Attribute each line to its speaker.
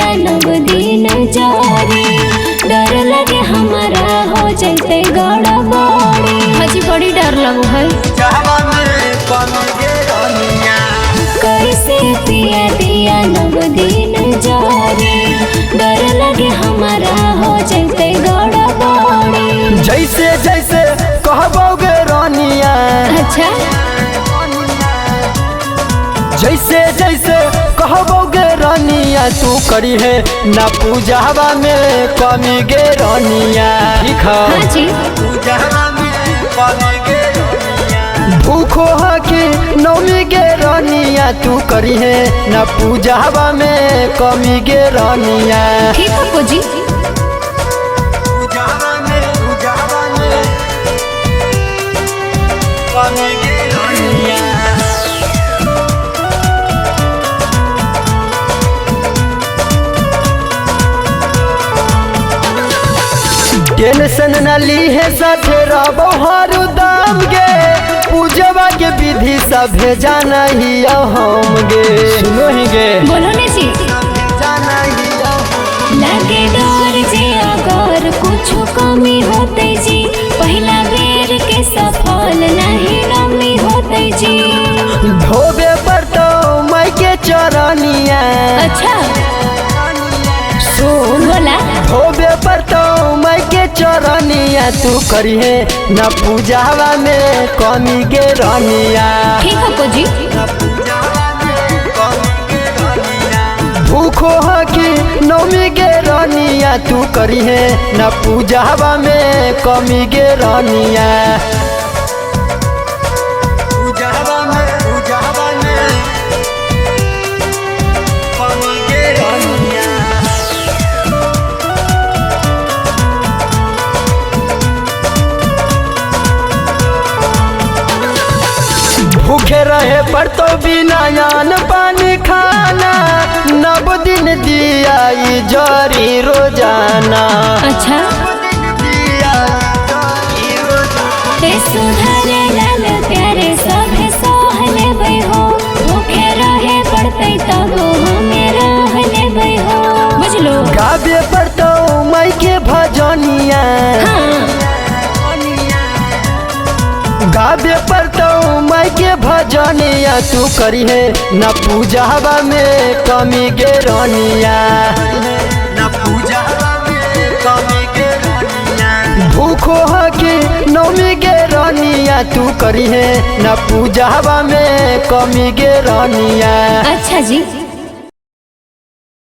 Speaker 1: दिया नव दिन जारी, डर लगे हमारा हो जैते गड़बड़ी। हजी बड़ी डर लगो है। कैसे पिया दिया नव दिन जारी, डर लगे हमारा हो जैते गड़बड़ी।
Speaker 2: जैसे जैसे कहबोगे रानिया।
Speaker 1: अच्छा।
Speaker 2: जैसे जैसे कहबोगे रानिया तू करी है ना पूजावा में कमी गे रानिया। ठीक है।
Speaker 1: हाँ जी।
Speaker 2: भूखो हकी नौमी गे रानिया तू करी है ना पूजावा में कमी गे रानिया।
Speaker 1: ठीक है पूजी।
Speaker 2: टेंशन न ली है साथे रबो हरु दाम गे, पूजवा के विधि सब जाना ही हम गे। सुनो ही गे।
Speaker 1: बोलो ने जी। लगे डर जे अगर कुछ कमी होते जी, पहला बेर के सफल नहीं नमी होते जी।
Speaker 2: धोबे पर तो माई के चरनिया।
Speaker 1: अच्छा।
Speaker 2: सुन।
Speaker 1: बोला।
Speaker 2: धोबे पर तो माई के चरनिया तू करी है ना पूजावा में कमी गे रानिया।
Speaker 1: ठीक है कोजी।
Speaker 2: भूखो हकी नौमी गे रानिया तू करी है ना पूजावा में कमी गे रानिया। भूखे रहे पर तो बिना यान पानी खाना, नव दिन दिया जरी रोजाना।
Speaker 1: अच्छा। सुधरे लाल प्यारे सभे सह लेबै हो, भूखे रहे पड़तै तब हमें रह लेबै हो। बुझलो।
Speaker 2: गाबे पर तो माई के भजनिया।
Speaker 1: हाँ।
Speaker 2: गाबे पर तो माई के भजनिया तू करी है ना पूजावा में कमी गे रानिया। भूखो हकी नौमी गे रानिया तू करी है ना पूजावा में कमी गे रानिया।
Speaker 1: अच्छा जी।